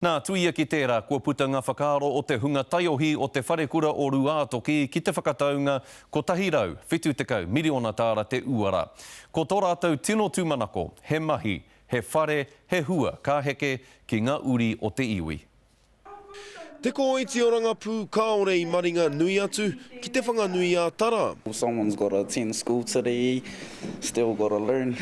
Nā, tuia ki tērā, kua puta ngā whakaaro o te hunga taiohi o te wharekura o Rūātoki ki te whakataunga 170 miriona tāra te uara. Ko tō rātou tino tūmanako, he mahi, he whare, he hua ka heke ki ngā uri o te iwi. Te kōiti o Rangapū kāore i maringa nui atu ki Te Whanganui-ā-Tara. Someone's gotta attend school today, still gotta learn.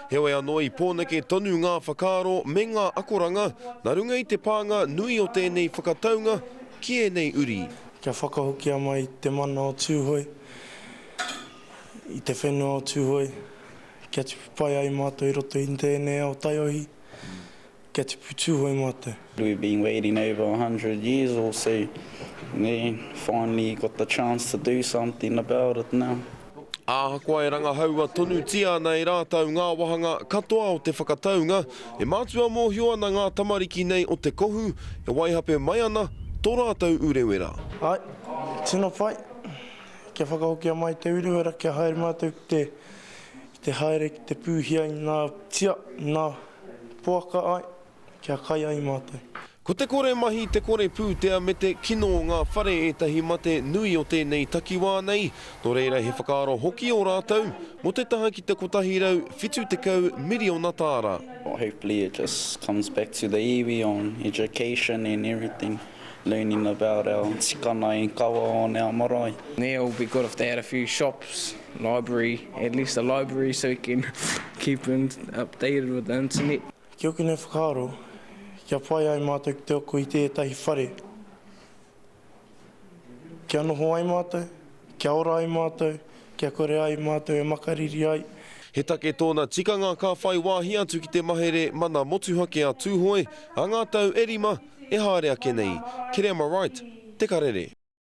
Heoi anō i Pōneke tonu ngā whakaaro me ngā akoranga nā runga i te pānga nui o tēnei whakataunga ki ēnei uri. Kia whakahokia mai te mana o Tūhoe i te whenua o Tūhoe, kia tupu pai ai mātou i roto i tēnei ao taiohi. Kia tipu Tūhoe mātou. We've been waiting over 100 years or so, then finally got the chance to do something about it now. Ahakoa e rangahaua tonutia ana e rātou ngā wāhanga katoa o te whakataunga, e mātua mōhio ana ngā tamariki nei o te kohu e waihape mai ana tō rātou urewera. Āe, tino pai. Kia whakahokia mai te urewera kia haere mātou ki te, ki te haere ki te pūhia i ngā tia, ngā. Poaka ai, kia kai ai mātou. Ko te kore mahi, te kore pūtea me te kino o ngā whare ētahi mate nui o tēnei takiwā nei, nō reira he whakaaro hoki ō rātou mō te taha ki te 170 miriona tāra. Hopefully it just comes back to the iwi on education and everything, learning about our tikanga and kawa on our marae. Yeah, it would be good if they had a few shops, library, at least a library so we can keep in, updated with the internet. Ki oku nei whakaaro, kia pai ai mātou ki te oko i tētahi whare, kia noho ai mātou, kia ora ai mātou, kia kore ai mātou e makariri ai. He take tōna tikanga ka whai wāhi atu ki te mahere mana motuhake a Tūhoe a ngā tau e rima e haere ake nei. Kereama Wright, Te Karere.